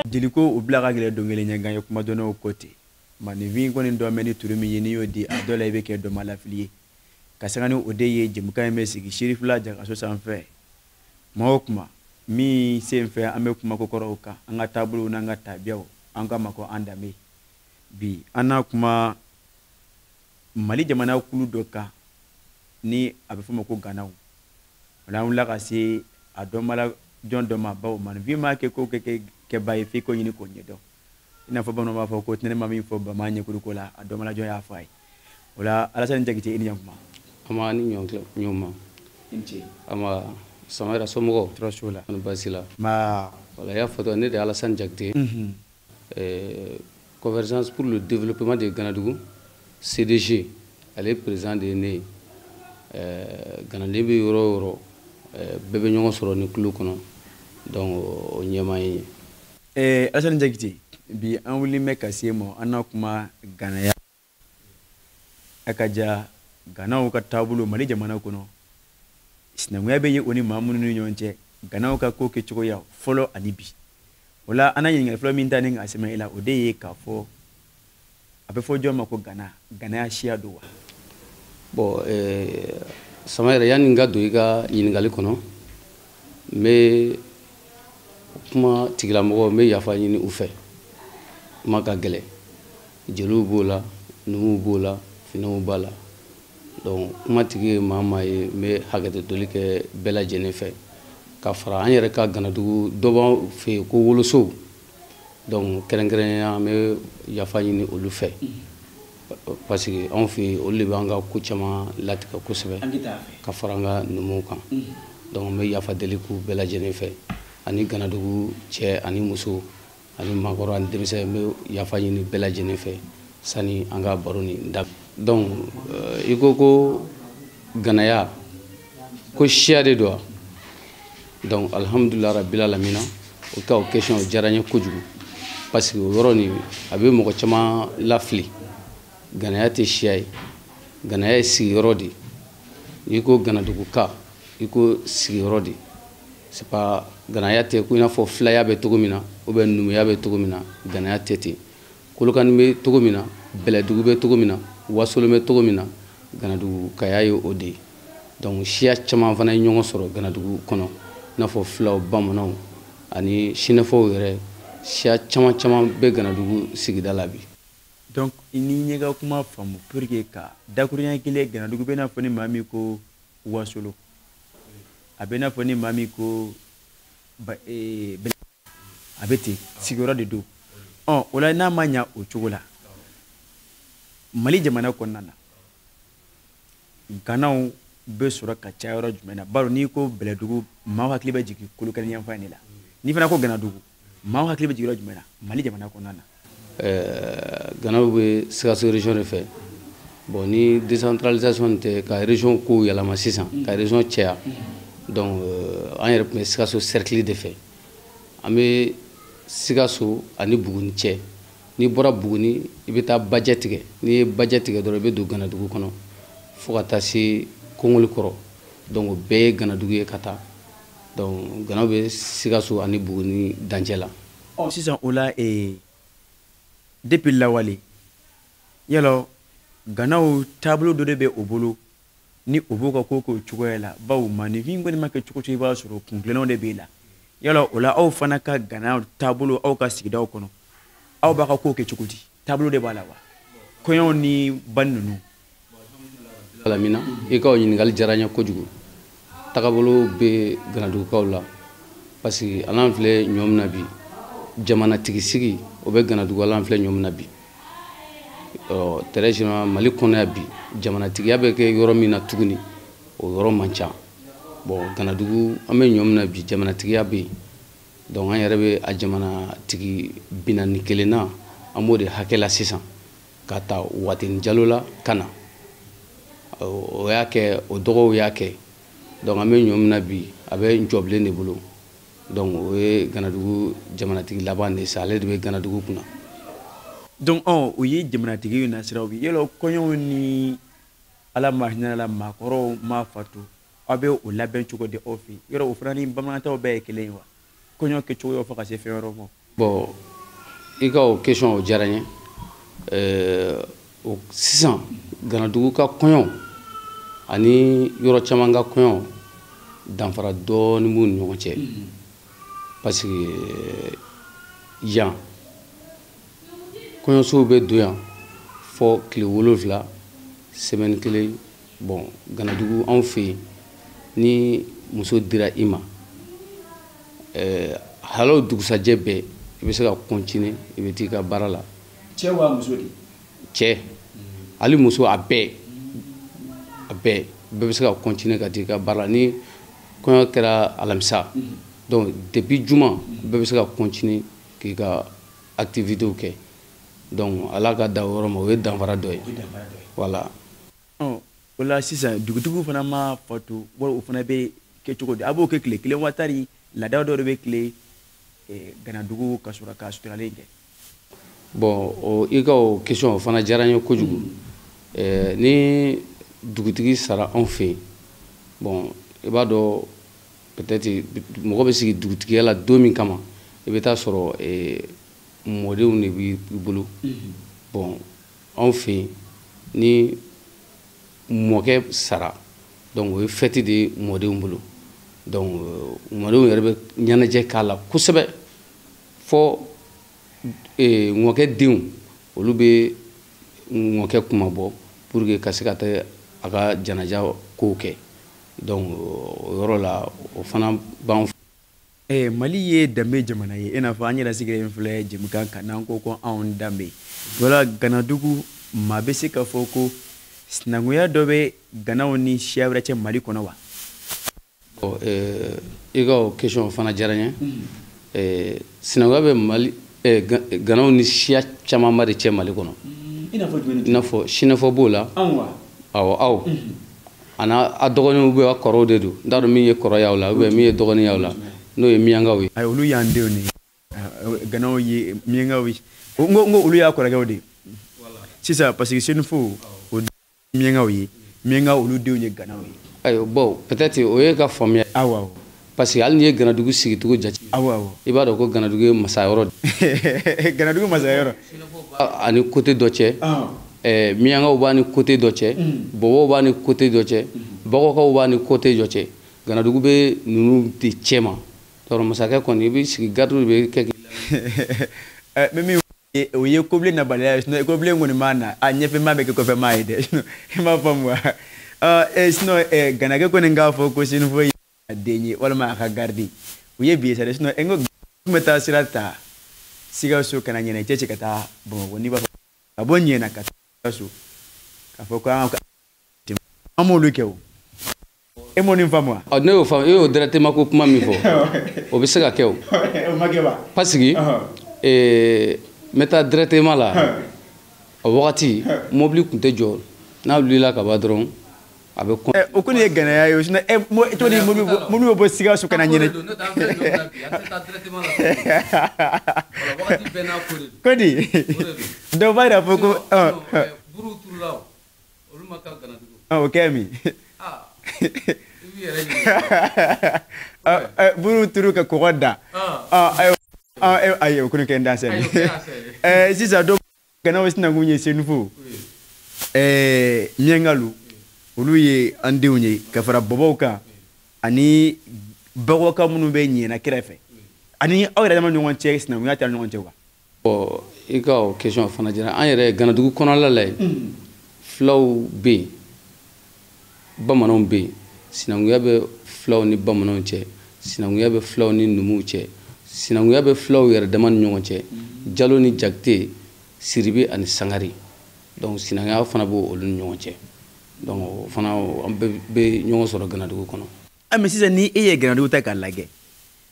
Jeliko u bila ka gɛlɛn don kelen ɲɛ nka ye kuma dɔnnaw ko ten maninfin kɔni dɔ mɛn ni turu min ye n'i y'o di a dɔ la i bɛ kɛ dɔnmalafili ye ka sanga ni o de ye jɛmukan in bɛ sigi Sirifila Jakaso sanfɛ kuma o kuma min sen fɛ an bɛ kuma ko kɔrɔw kan an ka taabolow n'an ka tabiyaw an ka ma ko an danbe bi an n'a kuma Mali jamana kulu dɔ kan ni a bɛ f'o ma ko Ganaw o la an wulila ka se a dɔnbala jɔn dɔ ma bawo maninfin m'a kɛ ko kɛ kɛba ye f'i ko ɲini k'o ɲɛdɔn i n'a fɔ bamananw b'a fɔ ko tɛnɛ ma min fɔ bama ɲɛkuru ko la a dɔnbala jɔn y'a fɔ a ye o la Alasani Jakite i ni ɲankuma. An ni ɲɔgɔn ma. I ni ce. An Samayɛrɛ somɔgɔw? Tɔɔrɔ s'u la. Kɔni baasi la? Nba. Voilà, i y'a fɔ ne de ye Alasani Jakite. Convergence pour le développement de Ganadugu CDG ale président de ye ne ye. Ganaden bɛ yɔrɔ o yɔrɔ bɛɛ bɛ ɲɔgɔn sɔrɔ ni kulu kɔnɔ donc o ɲɛmaa ye. Alasani Jakite bi an wulilen bɛ ka se ma an na kuma ganaya a ka ja Ganaw ka taabolo Mali jamana kɔnɔ sinankunya bɛ ye o ni maa minnu ni ɲɔgɔn cɛ Ganaw ka ko kɛcogoya fɔlɔ ani bi o la an na ɲininkali fɔlɔ min ta ni k'a sɛmɛ e la o de ye k'a fɔ a bɛ fɔ jɔn ma ko Gana ganaya siya don wa? Bon Samayɛrɛ yanni n ka don i ka ɲininkali kɔnɔ n bɛ kuma tigilamɔgɔw n bɛ yafa ɲini u fɛ kuma ka gɛlɛn jeliw b'o la numuw b'o la finɛw b'a la donc kuma tigi ye maa maa ye n bɛ hakɛto deli kɛ bɛɛ lajɛlen fɛ ka fara an yɛrɛ ka Ganadugu dɔ b'an fɛ yen ko wolosow donc kɛrɛnkɛrɛnnenya an bɛ yafa ɲini olu fɛ parce que anw fɛ yen olu de b'an ka ko caman latigɛ kosɛbɛ ka fara an ka numuw kan donc n bɛ yafa deli k'u bɛɛ lajɛlen fɛ ani Ganadugu cɛ ani muso ani maakɔrɔ ani denmisɛn n bɛ yafa ɲini bɛɛ lajɛlen fɛ sani an ka baro nin da donc i ko ko ganaya ko siya de don wa donc alhamdulilah rabbil alamina o ka o question o diyara n ye kojugu parce que o yɔrɔ nin a bɛ mɔgɔ caman lafili ganaya tɛ siya ye ganaya ye sigiyɔrɔ de ye n'i ko Ganaduguka i ko sigiyɔrɔ de c'est pas ganaya tɛ ko i n'a fɔ filaya bɛ cogo min na ou bien numuya bɛ cogo min na ganaya tɛ ten Kolokani bɛ cogo min na Bɛlɛdugu bɛ cogo min na Wasolon bɛ cogo min na Ganadugukaya ye o de ye donc siya caman fana ye ɲɔgɔn sɔrɔ Ganadugu kɔnɔ i n'a fɔ filaw bamananw ani sinɛfɔw yɛrɛ siya caman caman bɛ Ganadugu sigida la bi. Donc ni ɲɛ ka kuma faamu pour que ka dakuruɲɛ kelen Ganadugu bɛ n'a fɔ ni maa min ko Wasolo a bɛ n'a fɔ ni maa min ko a bɛ ten sigiyɔrɔ de don ɔ o la n'a ma ɲa o cogo la Mali jamana kɔnɔna na Ganaw bɛ sɔrɔ ka caya yɔrɔ jumɛn na baro n'i ko Bɛlɛdugu maaw hakili bɛ jigin Kolokani yanfan in de la n'i fana ko Ganadugu maaw hakili bɛ jigin yɔrɔ jumɛn na Mali jamana kɔnɔna na. Ganaw bɛ Sikaso région de fɛ bon ni décentralisation tɛ ka région kow yɛlɛma sisan ka région caya donc an yɛrɛ tun bɛ Sikaso cercle de fɛ an bɛ Sikaso ani Buguni cɛ n'i bɔra Buguni i bɛ taa Bajɛ tigɛ n'i ye Bajɛ tigɛ dɔrɔn i bɛ don Ganadugu kɔnɔ fo ka taa se Kongoli kɔrɔ donc o bɛɛ ye Ganadugu ye ka taa donc Ganaw bɛ Sikaso ani Buguni dancɛ la. Ɔ sisan o la depuis lawale yala Ganaw taabolo dɔ de bɛ o bolo ni o b'o ka ko k'o cogoya la bawo maninfin kɔni ma kɛ cogo cogo i b'a sɔrɔ kuntilennaw de b'e la yala o la aw fana ka Gana taabolo aw ka sigidaw kɔnɔ aw b'a ka ko kɛ cogo di taabolo de b'a la wa kɔɲɔw ni banni ninnu. Alamina i ka o ɲininkali diyara n ye kojugu tagabolo bɛ Ganadugukaw la parce que an filɛ ɲɔ min na bi jamanatigi sigi o bɛ Ganadugu an filɛ ɲɔ min na bi très généralement Mali kɔnɔ yan bi jamanatigiya bɛ kɛ yɔrɔ min na tuguni o yɔrɔ man ca bon Ganadugu an bɛ ɲɔ min na bi jamanatigiya bɛ yen Donc an yɛrɛ bɛ a jamanatigi 41 na, an b'o de hakɛ la sisan ka taa Wateni Jalo la ka na. O y'a kɛ, o dɔgɔw y'a kɛ. Donc an bɛ ɲɔ min na bi, a bɛ Ncɔbilen de bolo. Donc o ye Ganadugu jamanatigi laban de ye sa, ale de bɛ Ganadugu kunna. Donc o ye jamanatigi nasiraw ye. Yala kɔɲɔw ni Ala ma hinɛ la maakɔrɔw ma fatu, aw bɛ o labɛn cogo di aw fɛ yen? Yɔrɔ o fana ni bamanantaw bɛɛ ye kelen ye wa? Kɔɲɔ kɛcogo fo ka se fɛn wɛrɛw ma. Bon, i ka o question o diyara n ye. Sisan Ganadugu ka kɔɲɔ ani yɔrɔ caman ka kɔɲɔ danfara dɔɔnin b'u ni ɲɔgɔn cɛ. Parce que yan kɔɲɔsow bɛ don yan fɔ tile 7, semaine kelen. Bon, Ganadugu anw fɛ yen, ni muso dira i ma, hal'o dugusajɛ bɛɛ i bɛ se ka continuer, i bɛ t'i ka baara la. Cɛ wa muso de? Cɛ, hali muso, a bɛɛ bɛɛ bɛ se ka continuer ka t'i ka baara la. Ni kɔɲɔ kɛra alamisa, donc depuis juma bɛɛ bɛ se ka continuer k'i ka activités kɛ. Donc Ala ka da o yɔrɔ ma, o ye danfara dɔ ye. Voilà. O la sisan dugutigiw fana ma fatu, wala o fana bɛ kɛ cogo di? A b'o kɛ tile kelen wa tari laada dɔ de bɛ tile Ganadugu ka sɔrɔ ka suturalen kɛ? Bon, i ka o question o fana diyara n ye kojugu. Ni dugutigi sara anw fɛ yen, bon, i b'a dɔn peut-être mɔgɔ bɛ sigi dugutigiya la don min kama, i bɛ taa sɔrɔ mɔdenw de b'i bolo. Bon, anw fɛ yen, ni mɔkɛ sara, donc o ye fête de ye mɔdenw bolo. Donc mɔdenw yɛrɛ bɛ ɲɛnajɛ k'a la kosɛbɛ, fɔ mɔkɛ denw olu bɛ mɔkɛ kuma bɔ pour que ka se ka taa a ka janaja kow kɛ. Donc o yɔrɔ la, o fana b'an fɛ. Mali ye danbe jamana ye, i n'a fɔ an yɛrɛ sigilen filɛ jɛmukan kan n'an ko ko anw danbe. Wala Ganadugu, maa bɛ se ka fɔ ko sinankunya dɔ bɛ Ganaw ni siya wɛrɛ cɛ Mali kɔnɔ wa? Bon, i ka o question fana diyara n ye. Sinankunya bɛ Mali Ganaw ni siya camanba de cɛ Mali kɔnɔ. I n'a fɔ jumɛn? I n'a fɔ Sinafɔ b'o la. Anw wa? Awɔ, aw. A n'a dɔgɔninw bɛ a kɔrɔw de don. N t'a dɔn min ye kɔrɔ y'aw la ou bien min ye dɔgɔnin y'aw la, n'o ye miyankaw ye. Ayi, olu y'an denw de ye. Ganaw ye miyankaw ye. N ko olu y'a kɔrɔkɛw de ye. Sisan parce que Senufo o miyankaw ye, miyankaw olu denw ye Ganaw ye. Ayiwa, bon, peut-être o ye ka faamuya. Awɔ awɔ. Parce que hali n'i ye Ganadugu sigicogo jate, awɔ awɔ, i b'a dɔn ko Ganadugu ye masayɔrɔ de. Ganadugu masayɔrɔ. Ani côté dɔ cɛ. Miyankaw b'a ni côté dɔ cɛ, bɔbɔw b'a ni côté dɔ cɛ, Bɔgɔkaw b'a ni côté dɔ cɛ. Ganadugu bɛ ninnu de cɛ ma. Tɔɔrɔ masakɛ kɔni, i bɛ sigi garde de bɛ kɛ k'i lamɛn. Mais min o ye kobilen nabaliya ye, sinon kobilen kɔni ma na, a ɲɛfɛ maa bɛ kɛ kɔfɛ maa ye dɛ. I m'a faamu wa? Sinon Ganakɛ kɔni k'a fɔ ko Senufo ye a den ye walima a ka garde, o ye bi ye sa dɛ. Sinon n ko tun bɛ taa sira ta Sikaso ka na Ɲɛnɛ cɛci ka taa Bamakɔ, n'i b'a fɔ ka bɔ Ɲɛna ka taa Sikaso k'a fɔ ko an m'olu kɛ o. E m'o nin faamu wa? Ne y'o faamu, e y'o directement ko kuma min fɔ, o bɛ se ka kɛ o. O ma kɛ wa? Parce que n bɛ taa directement la, o wagati mobili tun tɛ jɔ, n'a wulila ka ban dɔrɔn a bɛ kɔn. O kɔni ye Ganaya ye o, sinon cogo di mobili bɛ bɔ Sikaso ka na Ɲɛnɛ? Ko di? Dɔw b'a yira fɔ ko. Buru turula o, olu ma kɛ Ganadugu. O kɛ min? Buru turu ka kɔgɔ da. Ayi, o kɔni kɛ n da sɛnɛ. Sisan dɔw Ganaw sinankun ye Senufo, Miyankalu, olu ye an denw ye ka fara bɔbɔw kan ani Bɔgɔkaw minnu bɛ Ɲɛna kɛrɛfɛ, ani aw yɛrɛ dama ɲɔgɔn cɛ sinankunya tɛ ɲɔgɔn cɛ wa? Bon, i ka o question fana diyara. An yɛrɛ Ganadugu kɔnɔla la yen, filaw bɛ yen, bamananw bɛ yen. Sinankunya bɛ filaw ni bamananw cɛ, sinankunya bɛ filaw ni numuw cɛ, sinankunya bɛ filaw yɛrɛ dama ni ɲɔgɔn cɛ, Jalo ni Jakite, Siribe ani Sangare. Donc sinankunya fana b'o olu ni ɲɔgɔn cɛ. Donc o fana an bɛɛ bɛ ɲɔgɔn sɔrɔ Ganadugu kɔnɔ. Mais sisan ni e ye Ganadugu ta k'a lajɛ,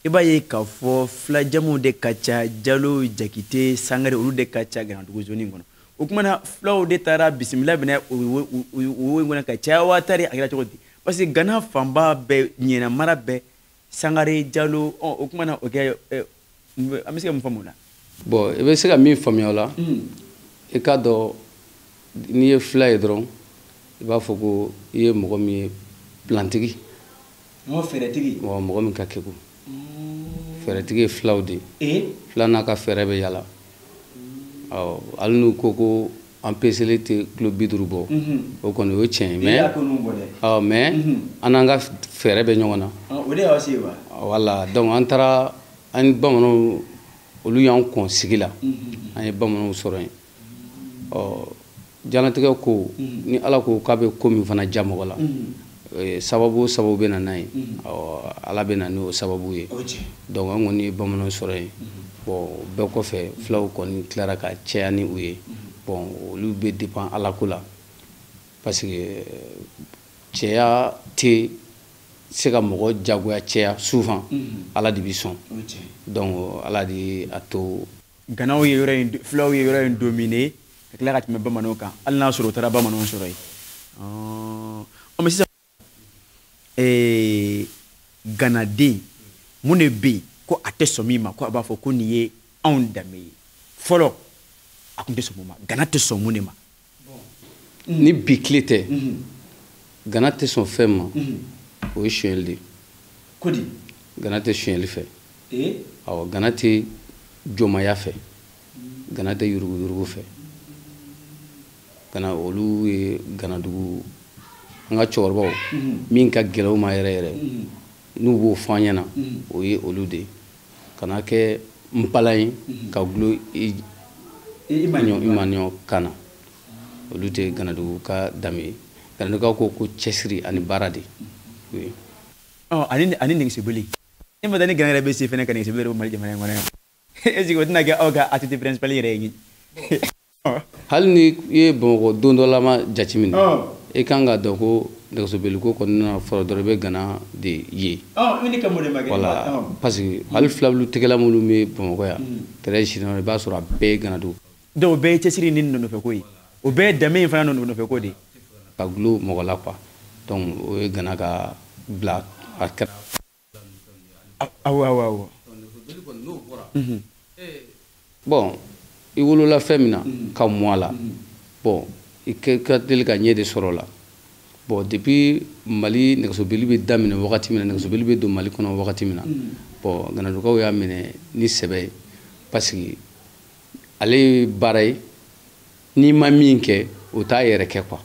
I b'a ye k'a fɔ filajamuw de ka ca, Jalo, Jakite, Sangare, olu de ka ca Ganadugu zone in kɔnɔ. O tuma na filaw de taara bisimila minɛ o wo in kɔnɔ ka caya waatari, a kɛra cogo di? Parce que Gana fanba bɛɛ, ɲɛna mara bɛɛ, Sangare, Jalo, o tuma na o kɛ, an bɛ se ka mun faamu o la? Bon, i bɛ se ka min faamuya o la, i k'a dɔn n'i ye fila ye dɔrɔn, i b'a fɔ ko i ye mɔgɔ min ye plantigi. Mɔgɔ fɛɛrɛtigi. Mɔgɔ min ka kegu. Fɛɛrɛtigi ye filaw de ye. Fila n'a ka fɛɛrɛ bɛ yala. Awɔ, hali n'u ko ko an peseli tɛ kilo 50 bɔ, o kɔni o ye tiɲɛ ye, mais awɔ, mais an n'an ka fɛɛrɛ bɛ ɲɔgɔn na. O de y'aw se wa? Voilà, donc an taara an ni bamananw, olu y'an kɔn sigi la, an ye bamananw sɔrɔ yen. Ɔ, diɲɛlatigɛ ko ni Ala ko k'a bɛ ko min fana diya mɔgɔ la, sababu o sababu bɛ na n'a ye, Ala bɛ na n'o sababu ye. Donc an kɔni ye bamananw sɔrɔ yen. Bon, bɛɛ kɔfɛ filaw kɔni tilara ka caya ni u ye. Bon, olu bɛ dépend Ala ko la, parce que cɛya tɛ se ka mɔgɔ jagoya cɛya souvent, Ala de bɛ sɔn. Donc Ala de ye a to. Ganaw ye yɔrɔ in, filaw ye yɔrɔ in dominer ka tila ka tɛmɛ bamananw kan, hali n'a sɔrɔ u taara bamananw sɔrɔ yen. Ɔ, mais sisan Ganaden mun de bɛ yen ko a tɛ sɔn min ma, ko a b'a fɔ ko nin ye anw danbe ye? Fɔlɔ a tun tɛ sɔn mun ma? Gana tɛ sɔn mun de ma? Ni bi tile tɛ, Gana tɛ sɔn fɛn ma, o ye sonyɛli de ye. Ko di? Gana tɛ sonyɛli fɛ. Awɔ, Gana tɛ jɔnmaya fɛ, Gana tɛ yuruguyurugu fɛ. Gana, olu ye Ganadugu an ka cɛkɔrɔbaw min ka gɛlɛn u ma yɛrɛ yɛrɛ, n'u b'o fɔ an ɲɛna, o ye olu de ye. Kana kɛ npalan ye ka gulo i maɲɔ kan na, olu tɛ Ganadugu ka danbe ye. Ganadugukaw ko ko cɛsiri ani baara de. Ɔ, ani nɛgɛsoboli, ne ma taa ni Gana yɛrɛ bɛ se fɛnɛ ka nɛgɛsoboli yɛrɛ bɔ Mali jamana in kɔnɔ yan, est ce que o tɛna kɛ aw ka activité principale yɛrɛ ye? Hali ni i ye Bamakɔ don dɔ lama jateminɛ, i kan ka dɔn ko nɛgɛsobeliko kɔni na fɔlɔ dɔrɔn i bɛ Gana de ye. Voilà, parce que hali filabulu tigɛla minnu bɛ Bamakɔ yan, très général, i b'a sɔrɔ a bɛɛ ye Ganadugu. Donc o bɛɛ ye cɛsiri ni nɔnɔfɛ ko ye, o bɛɛ ye danbe in fana nɔnɔfɛ ko de ye. Ka gulo mɔgɔ la quoi, donc o ye Gana ka bila a kɛra. Awɔ awɔ awɔ. Bon, i wolola fɛn min na ka mɔ a la, bon, i ka teli ka ɲɛ de sɔrɔ o la. Bon, depuis Mali nɛgɛsoboli bɛ daminɛ wagati min na, nɛgɛsoboli bɛ don Mali kɔnɔ wagati min na, bon, Ganadugukaw y'a minɛ ni sɛbɛ ye, parce que ale ye baara ye, n'i ma min kɛ, o t'a yɛrɛ kɛ quoi.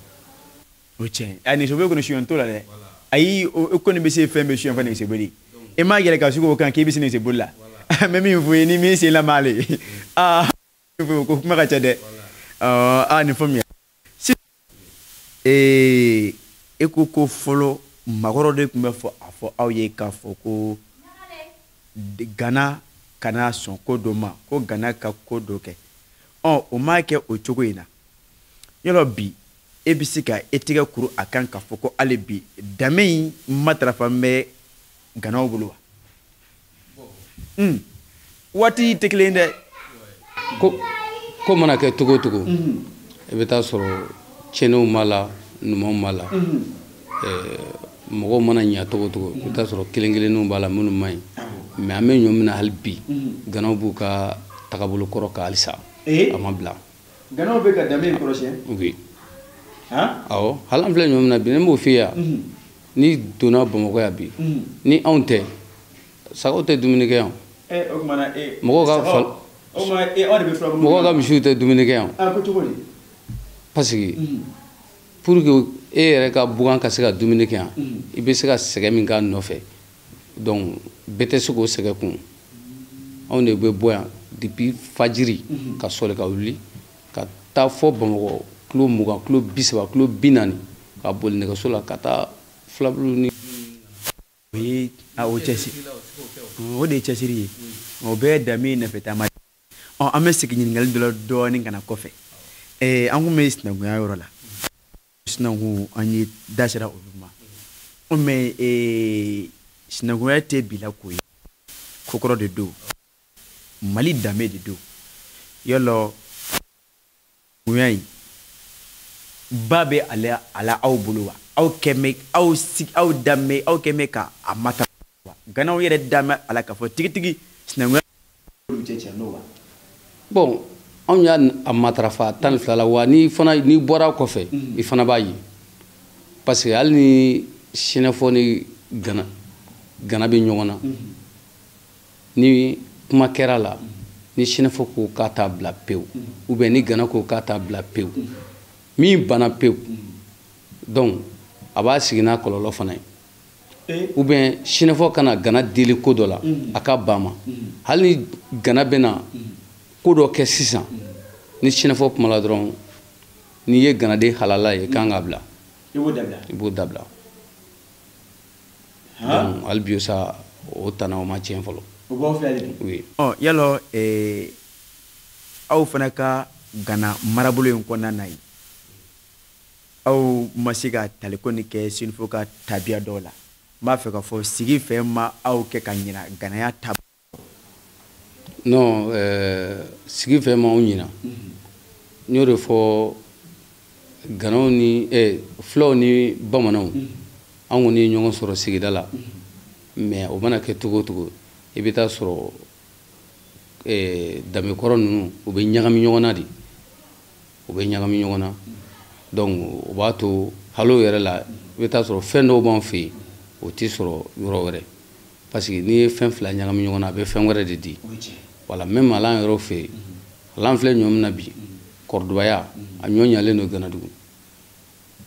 O tiɲɛ, a nɛgɛsoboli kɔni suyɛn t'o la dɛ. Ayi, o kɔni bɛ se fɛn bɛɛ suyɛn fɔ nɛgɛsoboli. E m'a yɛlɛ ka sugu o kan k'i bɛ se nɛgɛsoboli la. N bɛ min f'u ye, ni min sen lama ale. Aa, ko kuma ka ca dɛ. Aa, nin faamuya. E ko ko fɔlɔ maakɔrɔ de tun bɛ fɔ a fɔ aw ye k'a fɔ ko Gana kana sɔn ko dɔ ma, ko Gana ka ko dɔ kɛ. Ɔ, o m'a kɛ o cogo in na. Yɔrɔ bi e bɛ se ka e tɛgɛ kuru a kan k'a fɔ ko hali bi danbe in matarafa bɛ Ganaw bolo wa? Waati tɛ kelen ye dɛ. Ko mana kɛ cogo o cogo, i bɛ taa sɔrɔ tiɲɛniw b'a la, ɲumanw b'a la. Mɔgɔw mana ɲa cogo o cogo, i bɛ taa sɔrɔ kelen kelenninw b'a la minnu man ɲi. Mais an bɛ ɲɔ min na hali bi, Ganaw b'u ka tagabolo kɔrɔ kan halisa. A ma bila. Ganaw bɛ ka danbe in kɔrɔsiyɛn? Oui. Awɔ, hali an filɛ ɲɔ min na bi, ne m'o f'i ye yan. N'i donna Bamakɔ yan bi, ni anw tɛ, sagaw tɛ dumuni kɛ yan. O tuma na, mɔgɔw ka fal o tuma aw de bɛ furabulu. Mɔgɔw ka misiw tɛ dumuni kɛ yan. Ko cogo di? Parce que pour que e yɛrɛ ka bugan ka se ka dumuni kɛ yan, i bɛ se ka sɛgɛn min k'a nɔfɛ, donc bɛɛ tɛ se k'o sɛgɛn kun. Anw de bɛ bɔ yan depuis fajiri ka sɔli ka wuli ka taa fɔ Bamakɔ kilo 20, kilo 30, kilo 40, ka boli nɛgɛso la ka taa filabulu ni. O ye o cɛsiri, o de ye cɛsiri ye, o bɛɛ ye danbe nɔfɛ taama. Ɔ, an bɛ segin ɲininkali dɔ la dɔɔnin ka na kɔfɛ. An kun bɛ sinankunya yɔrɔ la, sinankun an ye da sera olu ma. Mais sinankunya tɛ bi la ko ye. Kokɔrɔ de don, Mali danbe de don. Yɔlɔ sinankunya in ba bɛ ale a la aw bolo wa? Aw kɛmɛ aw sigi aw danbe aw kɛmɛ ka a matarafa wa? Ganaw yɛrɛ danbe a la k'a fɔ tigitigi sinankunya cɛ cɛ n'o wa? Bon, anw y'a a matarafa 12 la wa. Ni fana n'i bɔra kɔfɛ, i fana b'a ye, parce que hali ni sɛnɛfɔ ni gana bɛ ɲɔgɔn na, ni kuma kɛra la, ni sɛnɛfɔ ko k'a t'a bila pewu, ou bien ni gana ko k'a t'a bila pewu, min banna pewu, donc a b'a sigi n'a kɔlɔlɔ fana ye. Ou bien sɛnɛfɔ kana gana deli ko dɔ la, a ka ban ma. Hali ni gana bɛna ko dɔ kɛ sisan, ni sɛnɛfɔ kumala dɔrɔn, n'i ye ganaden halala ye, i kan k'a bila. I b'o dabila. I b'o dabila. Donc hali bi sa, o tana o ma tiɲɛ fɔlɔ. O b'aw fɛ hali bi? Oui. Ɔ, yalɔ aw fana ka Gana marabolo in kɔnɔna na yen, aw ma se ka taliko nin kɛ Senufo ka tabiya dɔw la? N b'a fɛ k'a fɔ sigi fɛn ma aw kɛ ka ɲina ganaya ta. Non, sigi fɛn ma anw ɲina. N y'o de fɔ, ganaw ni fulaw ni bamananw, an kɔni ye ɲɔgɔn sɔrɔ sigida la, mais o mana kɛ cogo o cogo, i bɛ taa sɔrɔ danbekɔrɔ ninnu, u bɛ ɲagami ɲɔgɔn na de, u bɛ ɲagami ɲɔgɔn na. Donc o b'a to hali o yɛrɛ la, i bɛ taa sɔrɔ fɛn dɔw b'an fɛ yen, o tɛ sɔrɔ yɔrɔ wɛrɛ, parce que n'i ye fɛn fila ɲagami ɲɔgɔn na, a bɛ fɛn wɛrɛ de di. Voilà, même hali an yɛrɛw fɛ yen, hali an filɛ ɲɔ min na bi, kɔrɔdubaya, a ɲɔ ɲalen don Ganadugu.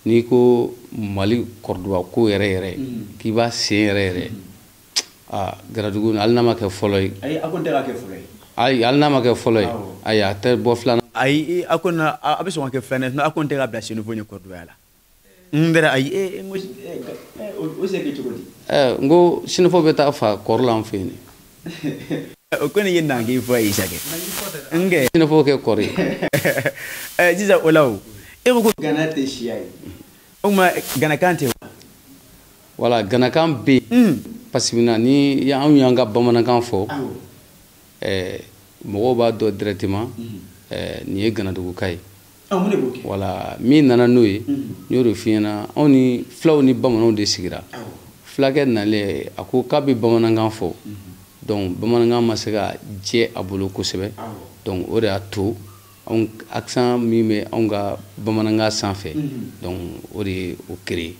N'i ko Mali kɔrɔduba ko yɛrɛ yɛrɛ, k'i b'a sen yɛrɛ yɛrɛ, aa, Ganadugu, hali n'a ma kɛ fɔlɔ ye. Ayi, a ko n tɛ ka kɛ fɔlɔ ye. Ayi, hali n'a ma kɛ fɔlɔ ye, ayi, a tɛ bɔ filanan. Ayi, a ko na a bɛ sɔn ka kɛ filanan ye, a ko n tɛ ka bila Senufo ɲɛ kɔrɔdubaya la. N tɛra ayi, n ko o se kɛ cogo di? N ko Senufo bɛ taa fa kɔrɔ la an fɛ yen. O ko nin ye nangi fɔ ye sa kɛ. N kɛ. Senufo kɛ kɔrɔ ye. Sisan o la o, e ko ko Gana tɛ siya ye. O tuma Ganakan tɛ wa? Voilà, Ganakan bɛ yen. Parce que ni anw y'an ka bamanankan fɔ, mɔgɔw b'a dɔn directement nin ye Ganaduguka ye. Mun de b'o kɛ? Voilà, min nana n'o ye, n y'o de f'i ɲɛna, anw ni fulaw ni bamananw de sigira. Fulakɛ nalen, a ko k'a bɛ bamanankan fɔ. Donc bamanankan ma se ka jɛ a bolo kosɛbɛ. Donc o de y'a to anw accent min bɛ anw ka bamanankan sanfɛ, donc o de ye o créé.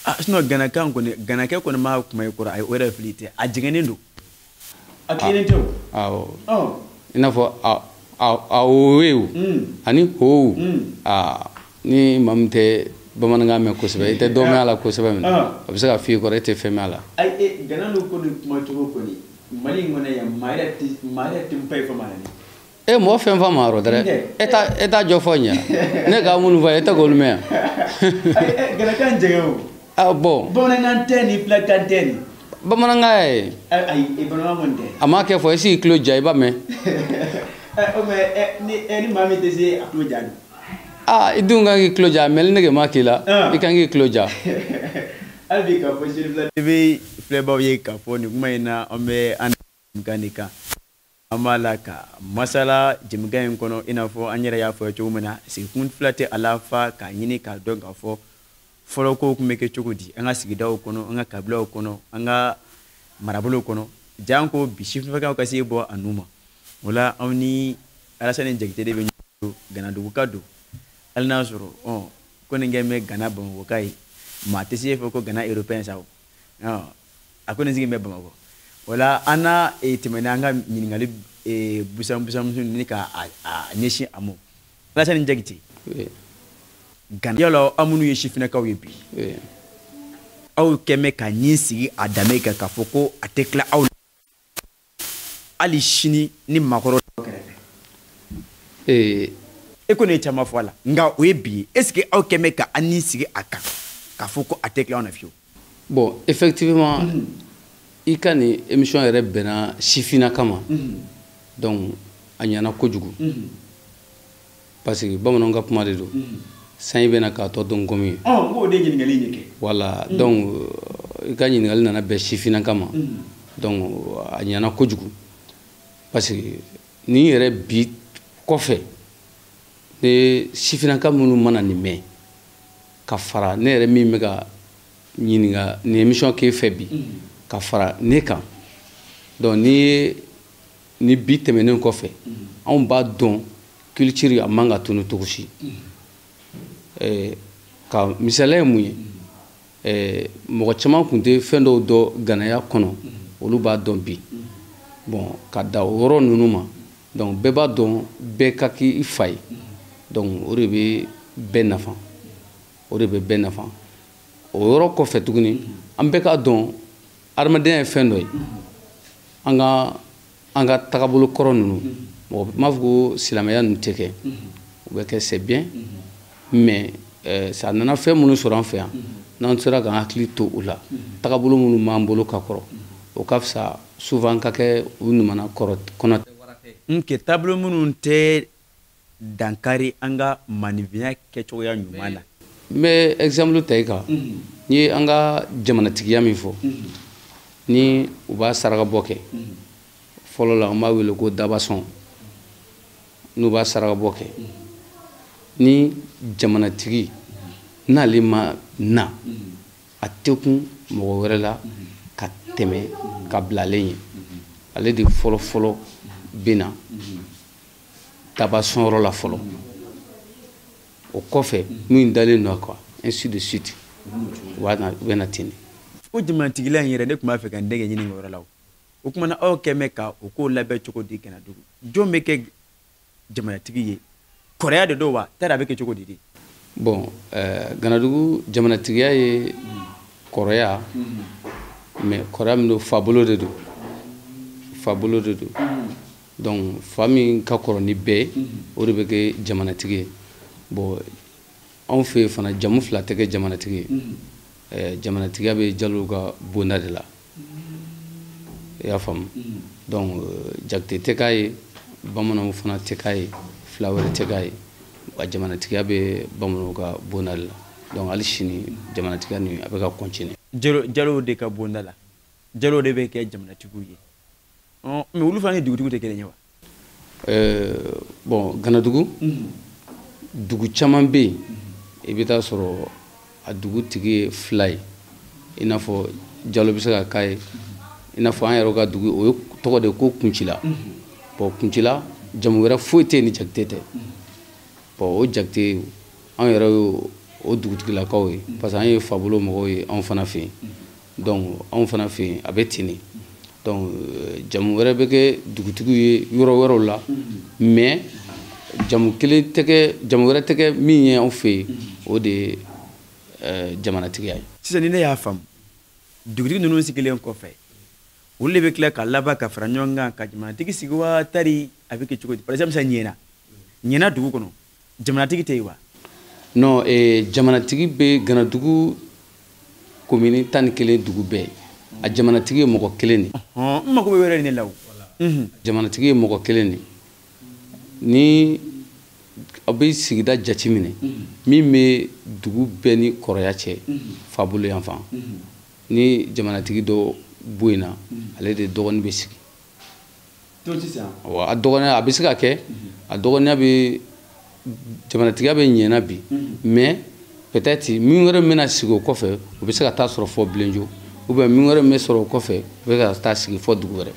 Ah, sinon Ganakan kɔni, Ganakɛ kɔni ma kuma i kɔrɔ, ayi, o yɛrɛ fili tɛ, a jɛngɛnnen don. A tilennen tɛ o. Awɔ. I n'a fɔ a a o ani ho. Aa, ni maa min tɛ bamanankan mɛn kosɛbɛ, i tɛ dɔ mɛn a la kosɛbɛ minɛ, a bɛ se ka f'i kɔrɔ e tɛ fɛn mɛn a la. Ayi, Gana n'u ko nin kuma cogo kɔni, Mali in kɔnɔ yan, maa yɛrɛ tɛ n fa ye fɔ maa la. E mɔgɔ fɛn fɔ ma yɔrɔ dɛ, e t'a jɔ fɔ ɲɛ ne ka minnu fɔ, e tɛ k'olu mɛn yan. Ganakan jɛngɛ o. Ah bon. Bamanankan tɛ ni filakan tɛ ni. Bamanankan ye. Ayi, bamanankan kɔni tɛ. A m'a kɛ fɔ, e sigi tulo ja, i b'a mɛn. O mais ni maa min tɛ se a tulo ja dun? Aa, i dun kan k'i tulo ja, a mɛnli nege ma k'i la, i kan k'i tulo ja. Hali bi k'a fɔ Seri TV filɛbaw ye k'a fɔ nin kuma in na, an bɛ an kan de kan. An b'a la ka masala jɛmukan in kɔnɔ, i n'a fɔ an yɛrɛ y'a fɔ cogo min na, sigikun fila tɛ a la fa k'a ɲini k'a dɔn k'a fɔ fɔlɔ kow tun bɛ kɛ cogo di an ka sigidaw kɔnɔ, an ka kabilaw kɔnɔ, an ka marabolow kɔnɔ, janko bi sifinakaw ka se bɔ a nu ma. O la, anw ni Alasani Jakite de bɛ ɲɔgɔn bolo, Ganaduguka don. Hali n'a sɔrɔ ko nin kɛ bɛ Gana Bamakɔka ye, maa tɛ se fɔ ko Gana européen sa o, a ko nin sigi bɛ Bamakɔ. O la, an n'a tɛmɛna an ka ɲininkali busan busan ni ka a ɲɛsin a ma. Alasani Jakite, Gana, yala aw minnu ye sifinnakaw ye bi, aw kɛn bɛ ka ɲin sigi a danbe kan k'a fɔ ko a tɛ tila aw la hali sini ni maakɔrɔ kɛrɛfɛ? E ko ne ye caman fɔ a la, nka o ye bi ye. Est ce que aw kɛn bɛ ka an ni sigi a kan k'a fɔ ko a tɛ tila aw na fiyewu? Bon, effectivement, i ka nin émission yɛrɛ bɛnna sifinna kama, donc a ɲɛna kojugu, parce que bamananw ka kuma de don, sanji bɛna k'a tɔ dɔn komi ye. Ɔ, n k'o de ɲininkali in kɛ. Voilà, donc i ka ɲininkali nana bɛn sifinna kama. Donc a ɲɛna kojugu parce que nin yɛrɛ bi kɔfɛ ne sifinnaka minnu mana nin mɛn ka fara ne yɛrɛ min bɛ ka ɲininka nin émission k'e fɛ bi ka fara ne kan. Donc ni ye ni bi tɛmɛnen kɔfɛ anw b'a dɔn culture a man ka tunu cogo si. Ka misaliya ye mun ye, mɔgɔ caman tun tɛ fɛn dɔw dɔn ganaya kɔnɔ, olu b'a dɔn bi. Bon, ka da o yɔrɔ ninnu ma, donc bɛɛ b'a dɔn bɛɛ ka k'i fa ye. Donc o de bɛ bɛɛ nafa, o de bɛ bɛɛ nafa. O yɔrɔ kɔfɛ tuguni an bɛɛ k'a dɔn adamadenya ye fɛn dɔ ye. An ka tagabolo kɔrɔ ninnu, mɔgɔ m'a fɔ ko silamɛya ninnu tɛ kɛ, o bɛ kɛ, c'est bien, mais ça nana fɛn minnu sɔrɔ an fɛ yan, n'an sera k'an hakili to u la, tagabolo minnu b'an bolo ka kɔrɔ, o ka fisa souvent ka kɛ u ɲumanna kɔrɔ kɔnɔ. Nke taabolo minnu tɛ dankari an ka maninfinya kɛcogoya ɲuman na. N bɛ exemple ta i kan. N'i ye an ka jamanatigiya min fɔ, ni u b'a sarakabɔ kɛ, fɔlɔ la an b'a wele ko dabasɔn, n'u b'a sarakabɔ kɛ, ni jamanatigi n'ale ma na, a tɛ kun mɔgɔ wɛrɛ la ka tɛmɛ ka bila ale ɲɛ. Ale de fɔlɔ fɔlɔ bɛ na dabasɔnyɔrɔ la fɔlɔ, o kɔfɛ min dalen don a kan, ainsi de suite, u bɛ na ten de. O jamanatigila in yɛrɛ, ne tun b'a fɛ ka n dɛgɛ ɲini o yɔrɔ la. O kumana aw kɛn bɛ ka o ko labɛn cogo di Ganadugu? Jɔn bɛ kɛ jamanatigi ye? Kɔrɔya de don wa tari a bɛ kɛ cogo di de? Bon, Ganadugu jamanatigiya ye kɔrɔya, mais kɔrɔya min don, fabolo de don, fabolo de don. Donc fa min ka kɔrɔ ni bɛɛ, o de bɛ kɛ jamanatigi ye. Bon, anw fɛ yen fana jamu fila tɛ kɛ jamanatigi ye. Jamanatigiya bɛ Jalo ka bonda de la, i y'a faamu. Donc Jakite tɛ k'a ye, bamananw fana tɛ k'a ye, fila wɛrɛ tɛ k'a ye. A jamanatigiya bɛ bamananw ka bonda de la. Donc hali sini jamanatigiya nin a bɛ ka continuer. Jalow de ka bonda la, Jalow de bɛ kɛ jamanatigiw ye. Mais olu fana ni dugutigiw tɛ kelen ye wa? Bon, Ganadugu dugu caman bɛ yen, i bɛ taa sɔrɔ a dugutigi ye fila ye, i n'a fɔ Jalo bɛ se ka k'a ye, i n'a fɔ an yɛrɛ ka dugu o ye tɔgɔ de ko Kuncila. Bon, Kuncila jamu wɛrɛ foyi tɛ yen ni Jakite tɛ. Bon, o Jakite an yɛrɛ ye o dugutigilakaw ye, parce que an ye fabolo mɔgɔw ye anw fana fɛ yen. Donc anw fana fɛ yen a bɛ ten de. Donc jamu wɛrɛ bɛ kɛ dugutigiw ye yɔrɔ wɛrɛw la, mais jamu kelen tɛ kɛ, jamu wɛrɛ tɛ kɛ min ye anw fɛ yen, o de ye jamanatigiya ye. Sisan ni ne y'a faamu, dugutigi ninnu sigilen kɔfɛ, olu de bɛ tila ka laban ka fara ɲɔgɔn kan ka jamanatigi sigi wa tari a bɛ kɛ cogo di? Par exemple sisan Ɲɛna dugu kɔnɔ, jamanatigi tɛ yen wa? Non, jamanatigi bɛ Ganadugu commune 11 dugu bɛɛ, a jamanatigi ye mɔgɔ kelen de. N mako bɛ yɔrɔ in de la o. Jamanatigi ye mɔgɔ kelen de. Ni aw bɛ sigida jateminɛ, min bɛ dugu bɛɛ ni kɔrɔya cɛ fabolo yan fan, ni jamanatigi dɔ bɔ yen na, ale de dɔgɔnin bɛ sigi. A dɔgɔninya a bɛ se ka kɛ, a dɔgɔninya bɛ jamanatigiya bɛ ɲɛna bi, mais peut-être min wɛrɛ bɛna sigi o kɔfɛ, o bɛ se ka taa sɔrɔ fɔ Bilenjo, ou bien min wɛrɛ bɛ sɔrɔ o kɔfɛ, o bɛ ka taa sigi fɔ dugu wɛrɛ.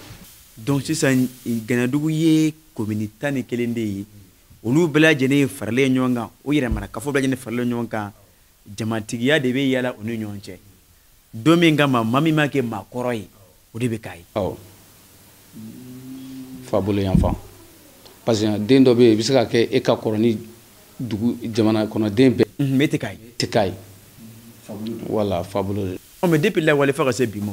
Donc sisan Ganadugu ye commune 11 de ye, olu bɛɛ lajɛlen faralen ɲɔgɔn kan, o yɛrɛmarakafo bɛɛ lajɛlen faralen ɲɔgɔn kan, jamatigiya de bɛ yala u ni ɲɔgɔn cɛ. Don min kama maa min ma kɛ maakɔrɔ ye, o de bɛ k'a ye. Awɔ, fabolo yan fan, parce que den dɔ bɛ yen, i bɛ se ka kɛ e ka kɔrɔ ni dugu jamana kɔnɔden bɛɛ. Mais e tɛ k'a ye. Tɛ k'a ye. Wala fabolo de. Ɔ mais depuis lawale fo ka se bi ma,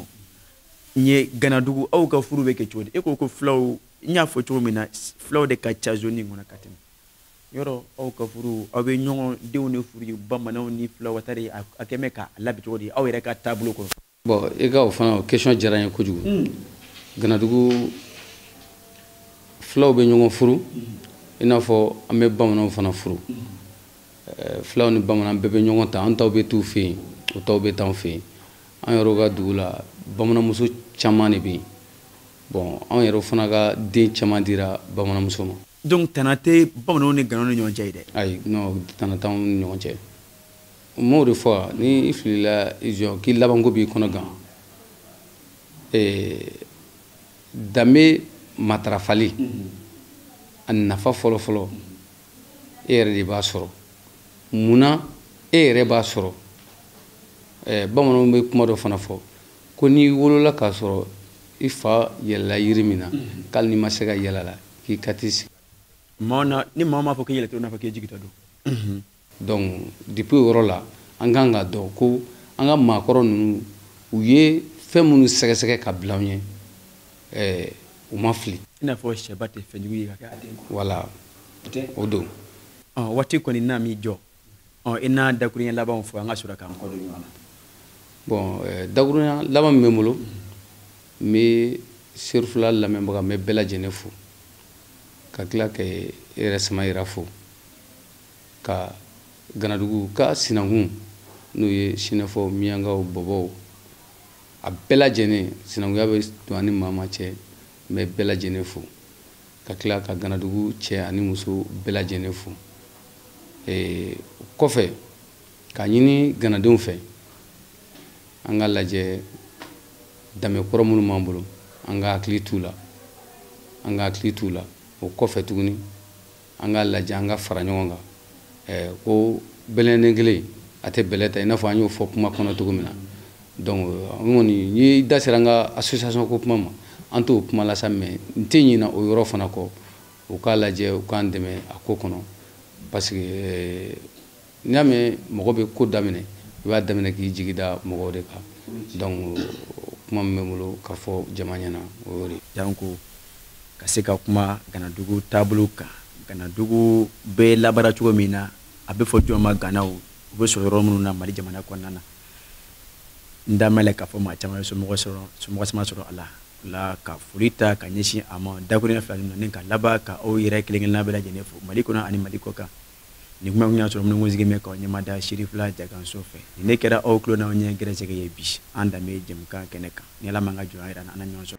n ye Ganadugu aw ka furu bɛ kɛ cogo di? E ko ko filaw, n y'a fɔ cogo min na, filaw de ka ca zone in kɔnɔ ka tɛmɛ. Yɔrɔ aw ka furu, aw bɛ ɲɔgɔn denw de furu bamananw ni filaw tari a kɛ mɛ k'a labɛn cogo di aw yɛrɛ ka taabolo kɔnɔ? Bon, e ka o fana o question diyara n ye kojugu. Ganadugu filaw bɛ ɲɔgɔn furu, i n'a fɔ an bɛ bamananw fana furu. Filaw ni bamanan bɛɛ bɛ ɲɔgɔn ta, an taw bɛ t'u fɛ yen, u taw bɛ t'anw fɛ yen. An yɛrɛw ka dugu la, bamananmuso caman de bɛ yen. Bon, anw yɛrɛ fana ka den caman dira bamananmuso ma. Donc tana tɛ bamananw ni ganaw ni ɲɔgɔn cɛ ye dɛ? Ayi, non, tana t'anw ni ɲɔgɔn cɛ. N m'o de fɔ, ni i filila i jɔ k'i labanko b'i kɔnɔ gan. Danbe matarafali a nafa fɔlɔ-fɔlɔ e yɛrɛ de b'a sɔrɔ. Munna e yɛrɛ b'a sɔrɔ? Bamananw bɛ kuma dɔ fana fɔ ko n'i wolola k'a sɔrɔ i fa yɛlɛla yiri min na, k'ale n'i ma se ka yɛlɛ la, k'i ka t'i sigi. Ni maa m'a fɔ k'i yɛlɛtɔ, n'a fɔ k'i jigitɔ don. Donc depuis o yɔrɔ la, an kan k'a dɔn ko an ka maakɔrɔ ninnu, u ye fɛn minnu sɛgɛsɛgɛ ka bila an ɲɛ, u ma fili. I n'a fɔ sɛba tɛ fɛnjugu ye ka kɛ a den kɔrɔ. Voilà, o don. Waati kɔni n'a m'i jɔ, i n'a dakuruɲɛ labanw fɔ, an ka sɔrɔ k'an kɔ don ɲɔgɔn na. Bon, dakuruɲɛ laban min bɛ n bolo, n bɛ Serifula lamɛnbaga, n bɛ bɛɛ lajɛlen fo, ka tila ka e yɛrɛ Samayira fo, ka Ganadugu ka sinankun n'o ye Sinɛfɔ, Miyankaw, Bɔbɔw, a bɛɛ lajɛlen, sinankunya bɛ don ani maa maa cɛ, n bɛ bɛɛ lajɛlen fo, ka tila ka Ganadugu cɛ ani muso bɛɛ lajɛlen fo. Kɔfɛ, k'a ɲini ganadenw fɛ, an ka lajɛ danbe kɔrɔ minnu b'an bolo, an ka hakili t'u la, an ka hakili t'u la. O kɔfɛ tuguni, an ka lajɛ an ka fara ɲɔgɔn kan. Ko bɛlɛnden kelen a tɛ bɛlɛ ta, i n'a fɔ an y'o fɔ kuma kɔnɔ cogo min na. Donc an kɔni n'i da sera an ka association ko kuma ma, an t'o kuma la sa, mais n tɛ ɲinɛ o yɔrɔ fana kɔ. U k'a lajɛ, u k'an dɛmɛ a ko kɔnɔ, parce que n'i y'a mɛn mɔgɔ bɛ ko daminɛ, i b'a daminɛ k'i jigi da mɔgɔw de kan. Donc kuma min bɛ n bolo ka fɔ jama ɲɛna, o y'o de ye. Janko ka se ka kuma Ganadugu taabolo kan, Ganadugu bɛ labaara cogo min na, a bɛ fɔ jɔn ma Ganaw, u bɛ sɔrɔ yɔrɔ minnu na Mali jamana kɔnɔna na. N da mɛlɛ k'a fɔ maa caman ye somɔgɔ sɔrɔ, somɔgɔ sama sɔrɔ a la. O la ka foli ta ka ɲɛsin a ma dakuruɲɛ fila ninnu na, ni ka laban ka aw yɛrɛ kelen kelenna bɛɛ lajɛlen fo Mali kɔnɔ ani Mali kɔ kan. Nin kuma kun y'a sɔrɔ minnu sigi bɛ k'aw ɲɛmada Serifula Jaganso fɛ. Nin ne kɛra aw tulo n'aw ɲɛ gɛrɛsɛgɛ ye bi an danbe jɛmukan kɛnɛ kan. Ni Ala m'an ka jɔnya jira an na, an na ɲɔgɔn sɔrɔ.